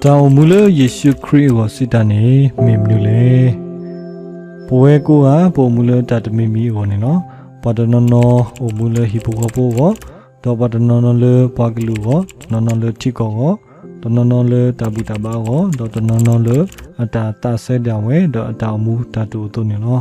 တၢ်အိၣ်မူလၢယ့ၣ်ၡူးခရံာ်အဂီၢ်စံးတၢ်န့ၣ် မ့ၢ်မနုၤလဲၣ်. ပဝဲကိးဂၤ ပအိၣ်မူလၢတၢ်တမံၤမံၤအဂီၢ်န့ၣ်လီၤ. ပှၤတနီၤနီၤအိၣ်မူလၢဟံၣ်ဖိဃီဖိအဂီၢ်, ဒီးပှၤတနီၤနီၤလၢပှၤကလုာ်အဂီၢ်, တနီၤနီၤလၢထံကီၢ်အဂီၢ်, တနီၤနီၤလၢတၢ်ဘူၣ်တၢ်ဘါအဂီၢ်, ဒီးတနီၤနီၤလၢအတၢ်သးစဲဒၣ်ဝဲ ဒီးအတၢ်အိၣ်မူတၢ်တအိၣ်အသိးန့ၣ်လီၤ.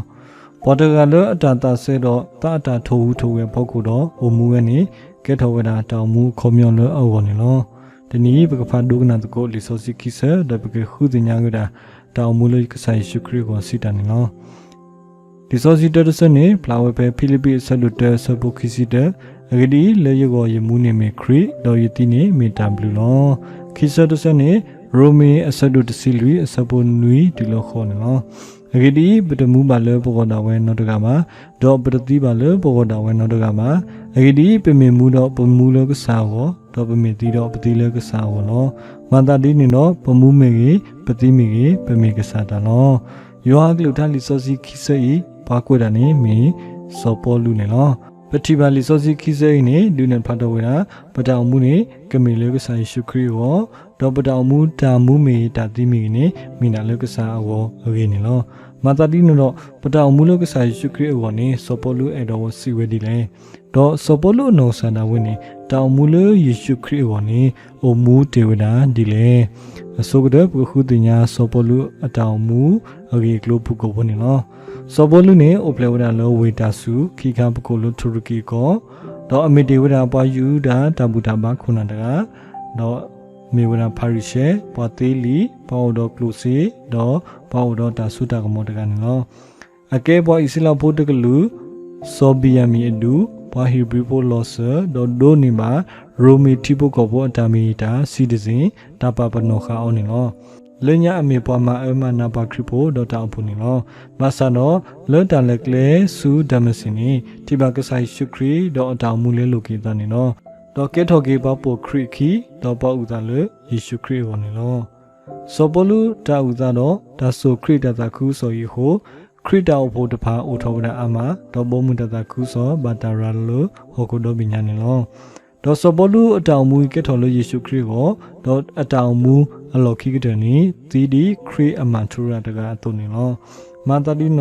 ပှၤတဂၤလၢအတၢ်သးစဲဒီးသးအတၢ်ထိၣ်ဟူးထိၣ်ဂဲၤအဖီခိၣ်ဒီးအိၣ်မူဝဲန့ၣ် ကဲထီၣ်ဝဲဒၣ်တၢ်အိၣ်မူအခီပညီလၢအဂီၢ်န့ၣ်လီၤ. တနံၤအံၤ ပကဖးဒိကနၣ်သကိးလံာ်စီဆှံခံဆၢ ဒီးပကဃုသ့ၣ်ညါက့ၤဝဲဒၣ် တၢ်အိၣ်မူလၢကစၢ်ယ့ၣ်ၡူးခရံာ်အဂီၢ်စံးတၢ်န့ၣ်လီၤ. လံာ်စီဆှံတၢတဆၢန့ၣ် ဖျါဝဲဖဲဖံလံးပံးအဆၢဒိၣ်တၢအဆၢဖိခံဆံတၢ, အဂ့ၢ်ဒ်အံၤ, လၢယဂီၢ်ယမူန့ၣ်မ့ၢ်ခရံာ်, ဒီးယသံန့ၣ်မ့ၢ်တၢ်ဘျုးလီၤ. ခံဆၢတဆၢန့ၣ် ရိမ့ၤအဆၢဒိၣ်တဆံလွံၢ်အဆၢဖိနွံတုၤလၢဃိးန့ၣ်လီၤ. အဂ့ၢ်ဒ်အံၤ, ပတမူဘၣ်လၢပဂီၢ်ဒၣ်ဝဲနီတဂၤဘၣ်, ဒီးပတသံဘၣ်လၢပဂီၢ်ဒၣ်ဝဲနီတဂၤဘၣ်. အဂ့ၢ်ဒ်အံၤ, ပမ့ၢ်မူဒီးပမူလၢကစၢ်အဂီၢ်, ဒီးပမ့ၢ်သံဒီးပသံလၢကစၢ်အဂီၢ်လီၤ. မၤသးဒ်န့ၣ်ဒီး ပမူမ့ၢ်ဂ့ၤ, ပသံမ့ၢ်ဂ့ၤ, ပမ့ၢ်ကစၢ်တၢ်လီၤ. ယွၤအကလုၢ်ကထါလံာ်စီဆှံခံဆၢအံၤ ပှၤကွဲးတၢ်န့ၣ်မ့ၢ်စီၤပီလူးန့ၣ်လီၤ. ပထံၣ်ဘၣ်လံာ်စီဆှံခံဆၢအံၤန့ၣ် ဒုးနဲၣ်ဖျါထီၣ်ဝဲဒၣ် ပတၢ်အိၣ်မူန့ၣ် ကမ့ၢ်လၢကစၢ်ယ့ၣ်ၡူးခရံာ်အဂီၢ်, ဒီးပတၢ်အိၣ်မူတၢ်မူမ့ၢ်ဂ့ၤတၢ်သံမ့ၢ်ဂ့ၤန့ၣ် မ့ၢ်ဒၣ်လၢကစၢ်အဂီၢ်အဂ့ၢ်န့ၣ်လီၤ. မၤသးဒ်န့ၣ်ဒီး ပတၢ်အိၣ်မူလၢကစၢ်ယ့ၣ်ၡူးခရံာ်အဂီၢ်န့ၣ် စီၤပီလူးအဲၣ်ဒိးဝဲစံးဝဲဒ်လဲၣ်. ဒီးစီၤပီလူးအနီၢ်ကစၢ်ဒၣ်ဝဲန့ၣ် တၢ်အိၣ်မူလၢယ့ၣ်ၡူးခရံာ်အဂီၢ်န့ၣ် အိၣ်မူတ့ၢ်ဝဲဒၣ်ဒ်လဲၣ်. အဆိကတၢၢ် ပကဃုသ့ၣ်ညါစီၤပီလူးအတၢ်အိၣ်မူအဂ့ၢ်အကျိၤဖုၣ်ကိာ်ဖိန့ၣ်လီၤ. စီၤပီလူးန့ၣ် အိၣ်ဖျဲၣ်ဝဲဒၣ်လၢဝ့ၢ်တၢ်စူၤ ခံခါပကိးလၢထူရကံအကီၢ်, ဒီးအမ့ၢ်တ့ၢ်ဝဲဒၣ်ပှၤယူဒၤတၢ်ဘူၣ်တၢ်ဘါခိၣ်နၢ်တဂၤ, ဒီးမ့ၢ်ဝဲဒၣ်ဖၤရံၤၡဲ, ပှၤသ့လံာ်, ပှၤအိၣ်ဒီးကျိၣ်စ့, ဒီးပှၤအိၣ်ဒီးတၢ်စိတၢ်ကမီၤတဂၤန့ၣ်လီၤ. အကဲပှၤအံၣ်စရ့လးဖိတကလုာ် စီၤဘ့ၣ်ယၤမံၣ်အဒူၣ်, ပှၤဟံၣ်ဘြံၤဖိလီၤစၢၤ, ဒီးဒိးန့ၢ်ဘၣ် ရိမ့ၤထံဖိကီၢ်ဖိအတၢ်မ့ၢ်တၢ် citizen တၢ်ပာ်ပနီၣ်ဃာ်အီၤန့ၣ်လီၤ. လၢညါအမ့ၢ်ပှၤမၤအၢမၤနးပှၤခရံာ်ဖိဒီးတၢ်အိၣ်ဖှိၣ်န့ၣ်လီၤ. ဘၣ်ဆၣ်ဒီး လၢတၢ်လဲၤကျဲဆူဒၤမးစ့းန့ၣ် ထံၣ်ဘၣ်ကစၢ်ယ့ၣ်ၡူးခရံာ် ဒီးအတၢ်အိၣ်မူလဲလိာ်က့ၤအသးန့ၣ်လီၤ. ဒီးကဲထီၣ်က့ၤပှၤပိာ်ခရံာ်အခံ, ဒီးပှၤအုၣ်သးလၢယ့ၣ်ၡူးခရံာ်အဂီၢ်န့ၣ်လီၤ. စီၤပီလူးတၢ်အုၣ်သးဒီး တၢ်စိာ်ခရံာ်တၢ်သးခုကစီၣ်အံၤအဃိ, ခရံာ်တၢ်အိၣ်ဖှိၣ်တဖၣ်အိၣ်ထီၣ်ဝဲဒၣ်အါမး, ဒီးဘီမုၢ်တၢ်သးခုကစီၣ်ဘၣ်တၢ်ရၤလၢဟီၣ်ခိၣ်ဒီဘ့ၣ်ညါန့ၣ်လီၤ. ဒီးစီၤပီလူးအတၢ်အိၣ်မူအံၤကဲထီၣ်လၢယ့ၣ်ၡူးခရံာ်အဂီၢ်, ဒီးအတၢ်အိၣ်မူအလီၢ်ခံကတၢၢ်န့ၣ် သံဒ်ခရံာ်အမၤထူရၤတဂၤအသိးန့ၣ်လီၤ. မၤသးဒ်န့ၣ်ဒီး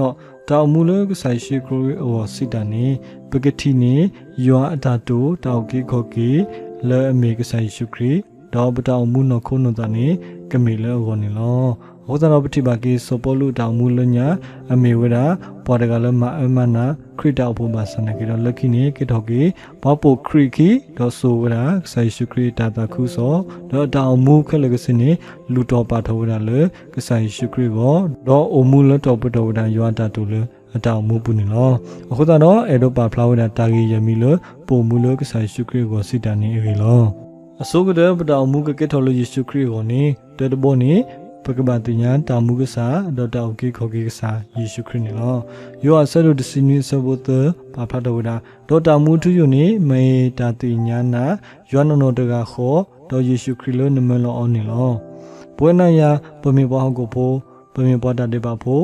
တၢ်အိၣ်မူလၢကစၢ်ယ့ၣ်ၡူးခရံာ်အဂီၢ်စံးတၢ်န့ၣ် ပကထံၣ်န့ၢ် ယွၤအတၢ်တိာ်တၢ်အုၣ်က့ၤခီၣ်က့ၤ လၢအမ့ၢ်ကစၢ်ယ့ၣ်ၡူးခရံာ်, ဒီးပတၢ်အိၣ်မူနီၢ်ခိနီၢ်သးန့ၣ် ကမ့ၢ်လၢအဂီၢ်န့ၣ်လီၤ. အဃိသတးဒီး ပထံၣ်ဘၣ်က့ၤစီၤပီလူးအတၢ်အိၣ်မူလၢညါ အမ့ၢ်ဝဲဒၣ် ပှၤတဂၤလၢမၤအၢမၤနး ခရံာ်တၢ်အိၣ်ဖှိၣ်ဘၣ်ဆၣ်နာ်က့ဒီး လၢခံန့ၣ် ကဲထီၣ်က့ၤ ပှၤပိာ်ခရံာ်အခံ ဒီးစိာ်ဝဲဒၣ် ကစၢ်ယ့ၣ်ၡူးခရံာ်အတၢ်သးခုကစီၣ်, ဒီးအတၢ်အိၣ်မူခဲလၢာ်ကဆ့န့ၣ် လူၤတီၤပာ်ထီၣ်ဝဲဒၣ်လၢကစၢ်ယ့ၣ်ၡူးခရံာ်အဂီၢ်, ဒီးအိၣ်မူလၢထီၣ်ပှဲၤထီၣ်ဝဲဒၣ်ယွၤအတၢ်တိာ်လၢအတၢ်အိၣ်မူအပူၤန့ၣ်လီၤ. အဃိသတးဒီး အဲၣ်ဒိးပာ်ဖျါဝဲဒၣ်တၢ်ဂ့ၢ်ယဲၢ်မံၤလၢ ပအိၣ်မူလၢကစၢ်ယ့ၣ်ၡူးခရံာ်အဂီၢ်စံးတၢ်န့ၣ်အဂ့ၢ်လီၤ. အဆိကတၢၢ် ပတၢ်အိၣ်မူကကဲထီၣ်လၢယ့ၣ်ၡူးခရံာ်အဂီၢ်န့ၣ် တၢတဘီန့ၣ် ပကဘၣ်သ့ၣ်ညါတၢ်မူကစၢ် ဒီးတၢ်အုၣ်က့ၤခီၣ်က့ၤကစၢ်ယ့ၣ်ၡူးခရံာ်န့ၣ်လီၤ. ယိၤဟၣ်အဆၢဒိၣ်တဆံနွံအဆၢဖိသၢ ပာ်ဖျါထီၣ်ဝဲဒၣ်, ဒီးတၢ်မူအထူအယိာ်န့ၣ် မ့ၢ်တၢ်သ့ၣ်ညါနၤ ယွၤနီၢ်နီၢ်တဂၤဃီ, ဒီးယ့ၣ်ၡူးခရံာ်လၢနမၢလီၤအီၤန့ၣ်လီၤ. ပဝဲနၤယၤ ပမ့ၢ်ပှၤဟီၣ်ခိၣ်ဖိ, ပမ့ၢ်ပှၤတၢ်ဒဲးဘးဖိ,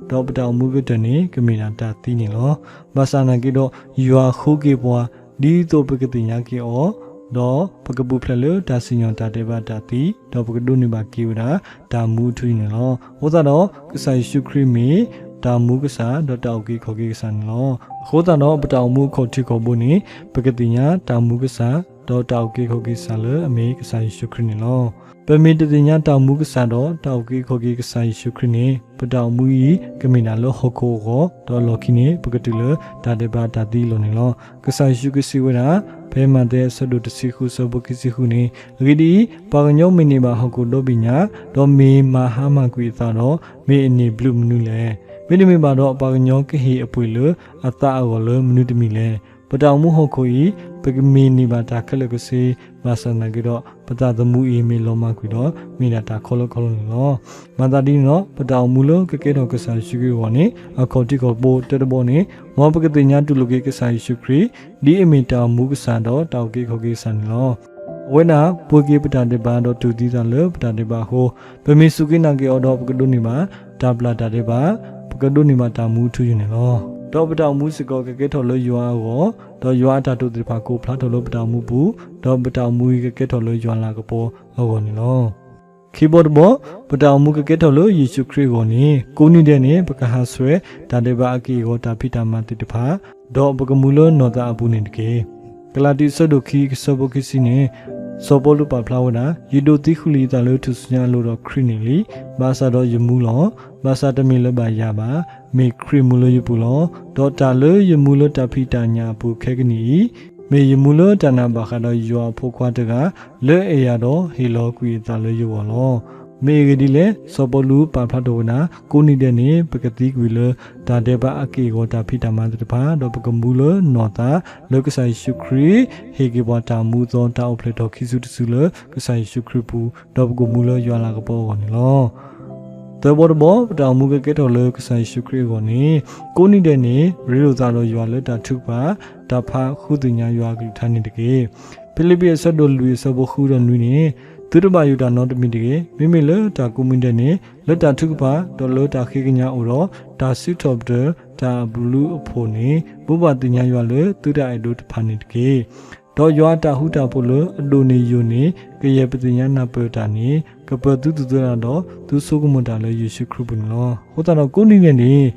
ဒီးပတၢ်အိၣ်မူကတၢၢ်န့ၣ် ကမ့ၢ်ဒၣ်တၢ်သံန့ၣ်လီၤ. ဘၣ်ဆၣ်နာ်က့ဒီး ယွၤဃုက့ၤပှၤ ဒ်သိးပကသ့ၣ်ညါက့ၤအီၤ, ဒီးပကပူၤဖျဲးလၢတၢ်စံၣ်ညီၣ်တၢ်ဒဲးဘးတၢ်သံ, ဒီးပကဒိးန့ၢ်ဘၣ်က့ၤဝဲဒၣ် တၢ်မူအထူအယိာ်န့ၣ်လီၤ. အဃိသတးဒီး ကစၢ်ယ့ၣ်ၡူးခရံာ်မ့ၢ်တၢ်မူကစၢ် ဒီးတၢ်အုၣ်က့ၤခီၣ်က့ၤကစၢ်န့ၣ်လီၤ. အဃိသတးဒီး ပတၢ်အိၣ်မူအခီၣ်ထံးခီၣ်ဘိန့ၣ် ပကသ့ၣ်ညါတၢ်မူကစၢ် ဒီးတၢ်အုၣ်က့ၤခီၣ်က့ၤကစၢ်လၢအမ့ၢ်ကစၢ်ယ့ၣ်ၡူးခရံာ်န့ၣ်လီၤ. ပမ့ၢ်တသ့ၣ်ညါတၢ်မူကစၢ်ဒီးတၢ်အုၣ်က့ၤခီၣ်က့ၤကစၢ်ယ့ၣ်ၡူးခရံာ်န့ၣ် ပတၢ်အိၣ်မူအံၤ ကမ့ၢ်ဒၣ်လၢဟီၣ်ခိၣ်အဂီၢ်, ဒီးအလီၢ်ခံန့ၣ် ပကတုၤလၢတၢ်ဒဲးဘးတၢ်သံအလီၢ်န့ၣ်လီၤ. ကစၢ်ယ့ၣ်ၡူးကစံးဝဲဒၣ် ဖဲမးသဲအဆၢဒိၣ်တဆံဃုအဆၢဖိခံဆံဃုန့ၣ်, အဂ့ၢ်ဒ်အံၤ, ပှၤကညီမ့ၢ်န့ၢ်ဘၣ်ဟီၣ်ခိၣ်ဒီဘ့ၣ်ညါ, ဒီးမ့ၢ်မၤဟါမၢ်ကွံာ်အသးဒီး, မ့ၢ်အန့ၢ်ဘျုးမနုၤလဲၣ်. မ့တမ့ၢ်ဘၣ်ဒီး ပှၤကညီကဟ့ၣ်အပှ့ၤလၢအသးအဂီၢ်လၢမနုၤတမံၤလဲၣ်. ပတၢ်အိၣ်မူဟီၣ်ခိၣ်အံၤ ပကမ့ၢ်န့ၢ်ဘၣ်တၢ်ခဲလၢာ်ကဆ့, ဘၣ်ဆၣ်သနာ်က့ဒီး ပသးသမူအံၤမ့ၢ်လီၤမၢ်ကွံာ်ဒီး မ့ၢ်ဒၣ်တၢ်ခီလီခီလီန့ၣ်လီၤ. မၤသးဒ်န့ၣ်ဒီး ပတၢ်အိၣ်မူလၢကကဲထီၣ်ကစၢ်ယ့ၣ်ၡူးခရံာ်အဂီၢ်န့ၣ် အခီၣ်ထံးခီၣ်ဘိတၢတဘီန့ၣ် မ်ပကသ့ၣ်ညါတူၢ်လိာ်က့ၤကစၢ်ယ့ၣ်ၡူးခရံာ် ဒ်အမ့ၢ်တၢ်မူကစၢ်ဒီးတၢ်အုၣ်က့ၤခီၣ်က့ၤကစၢ်န့ၣ်လီၤ. အဝဲဒၣ်ပှ့ၤက့ၤပတၢ်ဒဲးဘးဒီးတူၢ်သံသးလၢပတၢ်ဒဲးဘးအဃိ, ပမ့ၢ်စူၢ်က့ၤနာ်က့ၤအီၤဒီး ပကဒိးန့ၢ်ဘၣ်တၢ်ပျၢ်တၢ်ဒဲးဘး, ပကဒိးန့ၢ်ဘၣ်တၢ်မူအထူအယိာ်န့ၣ်လီၤ. ဒီးပတၢ်အိၣ်မူစ့ၢ်ကီးကကဲထီၣ်လၢယွၤအဂီၢ်, ဒီးယွၤအတၢ်တိာ်သ့ၣ်တဖၣ်ကအိၣ်ဖျါထီၣ်လၢပတၢ်အိၣ်မူပူၤ, ဒီးပတၢ်အိၣ်မူအံၤကကဲထီၣ်လၢယွၤလၤကပီၤအဂီၢ်န့ၣ်လီၤ. ခံဘီတဘီ, ပတၢ်အိၣ်မူကကဲထီၣ်လၢယ့ၣ်ၡူးခရံာ်အဂီၢ်န့ၣ် ကိးနံၤဒဲးန့ၣ် ပကဟးဆှဲးတၢ်ဒဲးဘးအက့ၢ်အဂီၤတၢ်ဖံးတၢ်မၤသ့ၣ်တဖၣ်, ဒီးပကမူလၢနီၢ်သးအပူၤန့ၣ်တက့ၢ်. ကလၤတံ အဆၢဒိၣ်ခံ အဆၢဖိခံဆံန့ၣ် စီၤပီလူးပာ်ဖျါဝဲဒၣ်, ယဒိးသံဃုာ်လံယသးလၢထူၣ်စုညါအလိၤဒီးခရံာ်န့ၣ်လံ. ဘၣ်ဆၣ်ဒီးယမူလီၤ. ဘၣ်ဆၣ်တမ့ၢ်လၢဘၣ်ယၤဘၣ်, မ့ၢ်ခရံာ်မူလၢယပူၤလီၤ. ဒီးတၢ်လၢယမူလၢတၢ်ဖံးတၢ်ညၣ်အပူၤခဲကနံၣ်အံၤ, မ့ၢ်ယမူလၢတၢ်နာ်ဘၣ်ဃးဒီးယွၤအဖိခွါတဂၤ လၢအဲၣ်ယၤဒီးဟ့ၣ်လီၤကွံာ်အသးလၢယဂီၢ်လီၤ. မ့ၢ်အဂ့ၢ်ဒ်လဲၣ်, စီၤပီလူးပာ်ဖျါထီၣ်ဝဲဒၣ်, ကိးနံၤဒဲးန့ၣ် ပကသံကွံာ်လၢတၢ်ဒဲးဘးအက့ၢ်အဂီၤတၢ်ဖံးတၢ်မၤသ့ၣ်တဖၣ်, ဒီးပကမူလၢနီၢ်သး လၢကစၢ်ယ့ၣ်ၡူးခရံာ် ဟ့ၣ်က့ၤပှၤတၢ်မူအသီ တၢ်အိၣ်ဖျဲၣ်ထီၣ်ခံစုတစုလၢကစၢ်ယ့ၣ်ၡူးခရံာ်ပူၤ, ဒီးပကမူလၢယွၤလၤကပီၤအဂီၢ်န့ၣ်လီၤ. သၢဘီတဘီ, ပတၢ်အိၣ်မူကကဲထီၣ်လၢကစၢ်ယ့ၣ်ၡူးခရံာ်အဂီၢ်န့ၣ် ကိးနံၤဒဲးန့ၣ် ရ့လိာ်သးဒီးယွၤလၢတၢ်ထုကဖၣ်, တၢ်ဖးဃုသ့ၣ်ညါယွၤအကလုၢ်ကထါန့ၣ်တက့ၢ်. ဖံလံးပံၤ အဆၢဒိၣ်လွံၢ် အဆၢဖိဃုဒီးနွံန့ၣ်, သုတဘၣ်ယိၣ်တၢ်နီတမံၤတဂ့ၤ. မ့မ့ၢ်လၢတၢ်ကိးမံၤဒဲးန့ၣ် လၢတၢ်ထုကဖၣ် ဒီးလၢတၢ်ဃ့ကညးအိၣ်ဒီး တၢ်စံးထီၣ်ပတြၢၤတၢ်အဘျုးအဖှိၣ်န့ၣ် ဘိးဘၣ်သ့ၣ်ညါယွၤလၢသုတၢ်အဲၣ်ဒိးတဖၣ်န့ၣ်တက့ၢ်. ဒီးယွၤအတၢ်ဃူတၢ်ဖိးလၢအဒိၣ်န့ၢ်ယိာ်န့ၣ် ကယဲၢ်ပသ့ၣ်ညါနၢ်ပၢၢ်တၢ်န့ၣ် ကပၢၤသုသူၣ်သုသးဒီး သုဆိကမိၣ်တၢ်လၢယ့ၣ်ၡူးခရံာ်ပူၤန့ၣ်လီၤ. အဃိသတးဒီးကိးနံၤဒဲးန့ၣ်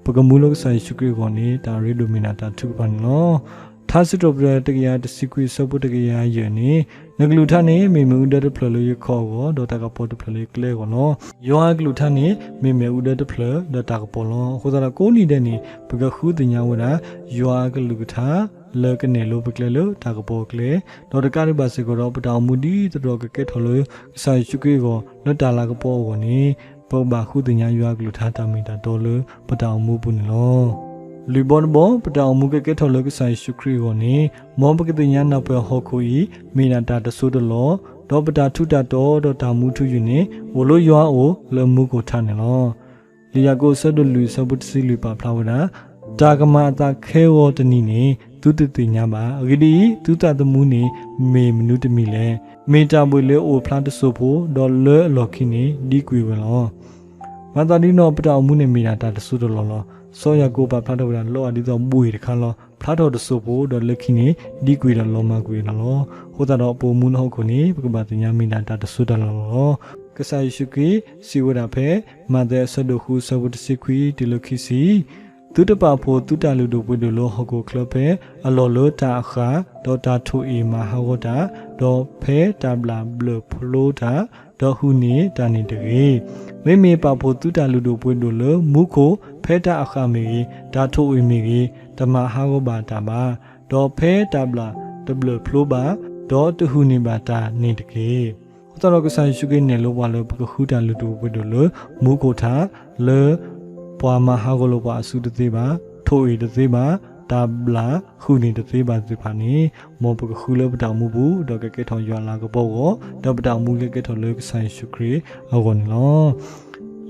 ပကမူလၢကစၢ်ယ့ၣ်ၡူးခရံာ်အဂီၢ်န့ၣ် တၢ်ရ့ဒိၣ်မ့ၢ်ဒၣ်တၢ်ထုကဖၣ်န့ၣ်လီၤ. ထါစံးထီၣ်ပတြၢၤတကယၤတဆံခွံ အဆၢဖိတကယၤယဲၢ်န့ၣ်, နကလုၢ်ကထါန့ၣ် မ့ၢ်မ့ၣ်အူဒၢတဖျၢၣ်လၢယခီၣ်အဂီၢ်, ဒီးတၢ်ကပီၤတဖျၢၣ်လၢယကျဲအဂီၢ်လီၤ. ယွၤအကလုၢ်ကထါန့ၣ် မ့ၢ်မ့ၣ်အူဒၢတဖျၢၣ် ဒီးတၢ်ကပီၤလီၤ. အဃိသတးဒီးကိးနံၤဒဲးန့ၣ် ပကဃုသ့ၣ်ညါဝဲဒၣ် ယွၤအကလုၢ်ကထါ လၢကနဲၣ်လိပကျဲလၢတၢ်ကပီၤအကျဲ, ဒီးတကးဒံးဘၣ်စ့ၢ်ကီးဒီး ပတၢ်အိၣ်မူဒ်သိးဒီးကကဲထီၣ်လၢကစၢ်ယ့ၣ်ၡူးခရံာ်အဂီၢ် လၢတၢ်လၤကပီၤအဂီၢ်န့ၣ် ပကဘၣ်ဃုသ့ၣ်ညါယွၤအကလုၢ်ကထါတၢ်မ့ၢ်တၢ်တီလၢပတၢ်အိၣ်မူအပူၤန့ၣ်လီၤ. လွံၢ်ဘီတဘီ, ပတၢ်အိၣ်မူကကဲထီၣ်လၢကစၢ်ယ့ၣ်ၡူးခရံာ်အဂီၢ်န့ၣ် မ်ပကသ့ၣ်ညါနၢ်ပၢၢ်ဟီၣ်ခိၣ်အံၤ မ့ၢ်ဒၣ်တၢ်တစိၢ်တလီၢ်, ဒီးပတၢ်ထူးတၢ်တီၤဒီးတၢ်မူထူယိာ်န့ၣ် အိၣ်လၢယွၤအအိၣ်လၢမူခိၣ်ထါန့ၣ်လီၤ. လံာ်ယၤကိာ်အဆၢဒိၣ်လွံၢ်အဆၢဖိတဆံလွံၢ်ပာ်ဖျါဝဲဒၣ်, တၢ်ကမၤအသးခဲဂီၤတနံၤန့ၣ် သုတသ့ၣ်ညါဘၣ်. အဂ့ၢ်ဒ်အံၤ, သုသးသမူန့ၣ်မ့ၢ်မနုၤတမံၤလဲၣ်. မ့ၢ်တၢ်ဘှံးလၢအအိၣ်ဖျါတစိၢ်ဖိ, ဒီးလၢအလီၢ်ခံန့ၣ်ဒံကွံာ်ဝဲလီၤ. မၤသးဒ်န့ၣ်ဒီး ပတၢ်အိၣ်မူန့ၣ်မ့ၢ်ဒၣ်တၢ်တစိၢ်တလီၢ်လီၤ. စီၤယၤကိာ်ပာ်ဖျါထီၣ်ဝဲဒၣ်လၢအဒ်သိးဘှံးတခါလီၤ. ဖျါထီၣ်တစိၢ်ဖိ ဒီးလၢခံန့ၣ်ဒံကွံာ်ဒီးလီၤမၢ်ကွံာ်ဝဲဒၣ်လီၤ. အဃိသတးဒီးပအိၣ်မူလၢဟီၣ်ခိၣ်န့ၣ် ပကဘၣ်သ့ၣ်ညါမ့ၢ်ဒၣ်တၢ်တစိၢ်တလီၢ်လီၤ. ကစၢ်ယ့ၣ်ၡူးခရံာ်စံးဝဲဒၣ်ဖဲ မးသဲအဆၢဒိၣ်ဃုအဆၢဖိတဆံခွံတုၤလၢခံဆံ, သုတပာ်ဖှိၣ်သုတၢ်လုၢ်ဒိၣ်ပှ့ၤဒိၣ်လၢဟီၣ်ခိၣ်ချၢဖဲအလီၢ်လၢတၢ်အဃၢ်, ဒီးတၢ်ထိၣ်အ့ၣ်မၤဟးဂီၤတၢ်, ဒီးဖဲတၢ်ဘျၣ်ဘျၢၣ်ဖျိတၢ်, ဒီးဟုၣ်န့ၢ်တၢ်န့ၣ်တဂ့ၤ. မ့မ့ၢ်ပာ်ဖှိၣ်သုတၢ်လုၢ်ဒိၣ်ပှ့ၤဒိၣ်လၢမူခိၣ်ဖဲတၢ်အဃၢ်မ့ၢ်ဂ့ၤ, တၢ်ထိၣ်အ့ၣ်မ့ၢ်ဂ့ၤ, တမၤဟးဂီၤဘၣ်တၢ်ဘၣ်, ဒီးဖဲတၢ်ဘျၣ်တဘျၢၣ်ဖျိဘၣ်, ဒီးတဟုၣ်န့ၢ်ဘၣ်တၢ်န့ၣ်တက့ၢ်. အဃိသတးဒီးကစၢ်ယ့ၣ်ၡူးခရံာ်နဲၣ်လိပှၤလၢပကဃုတၢ်လုၢ်ဒိၣ်ပှ့ၤဒိၣ်လၢမူခိၣ်ထး, လၢပှၤမၤဟးဂီၤလိာ်ပှၤအစုတသ့ဘၣ်, ထိၣ်အ့ၣ်တသ့ဘၣ်, တၢ်ဘျၣ်ဟုၣ်န့ၢ်တသ့ဘၣ်သ့ၣ်တဖၣ်န့ၣ်, မ်ပကဃုလၢပတၢ်အိၣ်မူပူၤ ဒီးကကဲထီၣ်ယွၤလၤကပီၤအဂီၢ်, ဒီးပတၢ်အိၣ်မူကကဲထီၣ်လၢကစၢ်ယ့ၣ်ၡူးခရံာ်အဂီၢ်န့ၣ်လီၤ.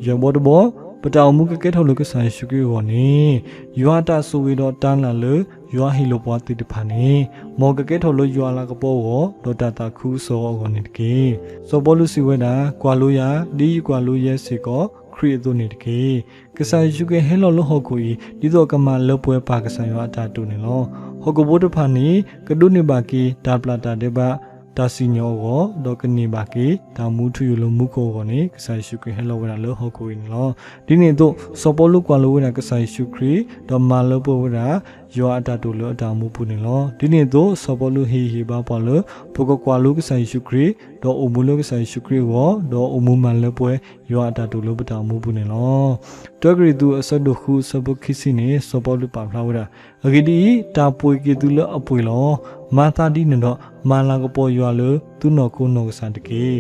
ယဲၢ်ဘီတဘီ, ပတၢ်အိၣ်မူကကဲထီၣ်လၢကစၢ်ယ့ၣ်ၡူးခရံာ်အဂီၢ်န့ၣ်, ယွၤအတၢ်ဆိၣ်ဂ့ၤဒီးတၢ်လၢ်လၢယွၤဟ့ၣ်လိာ်ပှၤသ့ၣ်တဖၣ်န့ၣ်, မ်ကကဲထီၣ်လၢယွၤလၤကပီၤအဂီၢ် ဒီးတၢ်သးခုကစီၣ်အဂီၢ်န့ၣ်တက့ၢ်. စီၤပီလူးစံးဝဲဒၣ်, ကွၢ်လိယၤ, ဒ်ယကွၢ်လိယဲစ့ၢ်ကီးခရံာ်အသိးန့ၣ်တက့ၢ်. ကစၢ်ယ့ၣ်ၡူးခရံာ်ဟဲလီၤလၢဟီၣ်ခိၣ်အံၤ ဒ်သိးကမၤလၢပှဲၤပၢ်ကစၢ်ယွၤအတၢ်တိာ်န့ၣ်လီၤ. ဟီၣ်ခိၣ်ဖိတဖၣ်န့ၣ် ကဒိးန့ၢ်ဘၣ်က့ၤတၢ်ပျၢ်တၢ်ဒဲးဘး တၢ်စံၣ်ညီၣ်အဂီၢ်, ဒီးကန့ၢ်ဘၣ်က့ၤတၢ်မူထူယိာ်လၢမူခိၣ်အဂီၢ်န့ၣ် ကစၢ်ယ့ၣ်ၡူးခရံာ်ဟဲလီၤဝဲဒၣ်လၢဟီၣ်ခိၣ်အံၤန့ၣ်လီၤ. ဒ်န့ၣ်အသိး စီၤပီလူးကွၢ်လိဝဲဒၣ်ကစၢ်ယ့ၣ်ၡူးခရံာ် ဒီးမၤလၢပှဲၤဝဲဒၣ် ယွၤအတၢ်တိာ်လၢအတၢ်အိၣ်မူပူၤန့ၣ်လီၤ. ဒ်န့ၣ်အသိး စီၤပီလူးဟ့ၣ်ဂံၢ်ဟ့ၣ်ဘါပှၤလၢ ပကကွၢ်လိကစၢ်ယ့ၣ်ၡူးခရံာ်, ဒီးအိၣ်မူလၢကစၢ်ယ့ၣ်ၡူးခရံာ်အဂီၢ်, ဒီးအိၣ်မူမၤလၢပှဲၤယွၤအတၢ်တိာ်လၢပတၢ်အိၣ်မူပူၤန့ၣ်လီၤ. တၢကရံၣ်သူးအဆၢဒိၣ်ဃုအဆၢဖိခံဆံန့ၣ် စီၤပီလူးပာ်ဖျါဝဲဒၣ်, အဂ့ၢ်ဒ်အံၤ, တၢ်ပှ့ၤက့ၤသုလၢအပှ့ၤလီၤ. မၤသးဒ်န့ၣ်ဒီး မၤလၤကပီၤယွၤလၢသုနီၢ်ခိနီၢ်ကစၢ်တက့ၢ်.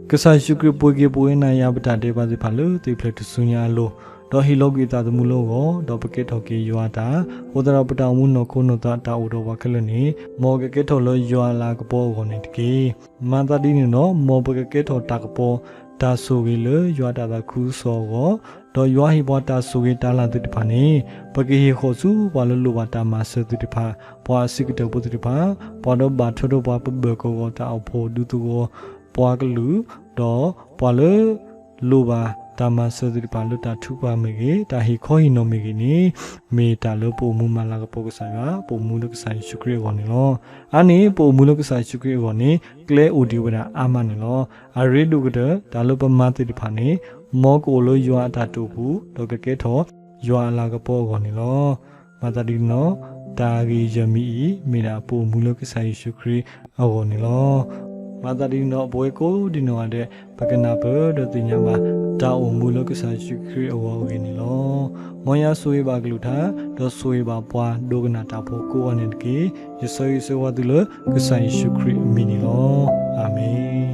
ကစၢ်ယ့ၣ်ၡူးခရံာ်ပှ့ၤက့ၤပဝဲနၤယၤပတၢ်ဒဲးဘးသ့ၣ်တဖၣ်လၢသ့ၣ်ဖျၢၣ်ထူၣ်စုညါအလိၤ, ဒီးဟ့ၣ်လီၤကွံာ်အသးသမူလၢအဂီၢ်, ဒီးပကဲထီၣ်က့ၤယွၤအတၢ်, အဃိသတးဒီးပတၢ်အိၣ်မူနီၢ်ခိနီၢ်သးတၢ်အိၣ်ဒီးပှၤခဲလၢာ်န့ၣ်, မ်ကကဲထီၣ်လၢယွၤအလၤကပီၤအဂီၢ်န့ၣ်တက့ၢ်. မၤသးဒ်န့ၣ်ဒီး မ်ပကကဲထီၣ်တၢ်ကပီၤတၢ်ဆိၣ်ဂ့ၤလၢယွၤအတၢ်သးခုကစီၣ်အဂီၢ်, ဒီးယွၤဟ့ၣ်ပှၤတၢ်ဆိၣ်ဂ့ၤတၢ်လၢ်သ့ၣ်တဖၣ်န့ၣ်, ပကဟ့ၣ်ဃီၤဆူပှၤလၢလိၣ်ဘၣ်တၢ်မၤစၢၤသ့ၣ်တဖၣ်, ပှၤအဆံးကတၢၢ်ဖိသ့ၣ်တဖၣ်, ပှၤဒီးဘၣ်ထွဲဒီးပှၤပဘၢၣ်ကဝီၤတၢ်အိၣ်ဖှိၣ်ဒူသဝီ, ပှၤကလုာ်, ဒီးပှၤလၢ လိၣ်ဘၣ် တၢ်မၤစၢၤသ့ၣ်တဖၣ်လၢတၢ်ထုကဖၣ်မ့ၢ်ဂ့ၤ, တၢ်ဟ့ၣ်ခီဟ့ၣ်နီၤမ့ၢ်ဂ့ၤန့ၣ်, မ့ၢ်တၢ်လၢပအိၣ်မူမၤလၤကပီၤကစၢ်ယွၤ, ပအိၣ်မူလၢကစၢ်ယ့ၣ်ၡူးခရံာ်အဂီၢ်န့ၣ်လီၤ. အါန့ၢ် ပအိၣ်မူလၢကစၢ်ယ့ၣ်ၡူးခရံာ်အဂီၢ်န့ၣ် ကျဲအိၣ်ဒံးဝဲဒၣ်အါမးန့ၣ်လီၤ. အရ့ဒိၣ်ကတၢၢ် တၢ်လၢပမၤသ့ၣ်တဖၣ်န့ၣ် မ်ကအိၣ်လၢယွၤအတၢ်တိာ်ပူၤ, ဒီးကကဲထီၣ်ယွၤအလၤကပီၤအဂီၢ်န့ၣ်လီၤ. မၤသးဒ်န့ၣ်ဒီး, တၢ်ဂ့ၢ်ယဲၢ်မံၤအံၤ မ့ၢ်ဒၣ်ပအိၣ်မူလၢကစၢ်ယ့ၣ်ၡူးခရံာ်အဂီၢ်န့ၣ်လီၤ. မၤသးဒ်န့ၣ်ဒီး ပဝဲကိးဒံနီၢ်ဂၤဒဲး ပကနၢ်ပၢၢ်ဒီးသ့ၣ်ညါဘၣ် တၢ်အိၣ်မူလၢကစၢ်ယ့ၣ်ၡူးခရံာ်အဂီၢ်အဂ့ၢ်န့ၣ်လီၤ. မ်ယွၤဆိၣ်ဂ့ၤဘၣ်အကလုၢ်ကထါ, ဒီးဆိၣ်ဂ့ၤဘၣ်ပှၤဒိကနၣ်တၢ်ဖိကိးဂၤန့ၣ်တက့ၢ်. ယဆၢဂ့ၤဆၢဝါသုလၢကစၢ်ယ့ၣ်ၡူးခရံာ်အမံၤန့ၣ်လီၤ. အၤမ့ၣ်.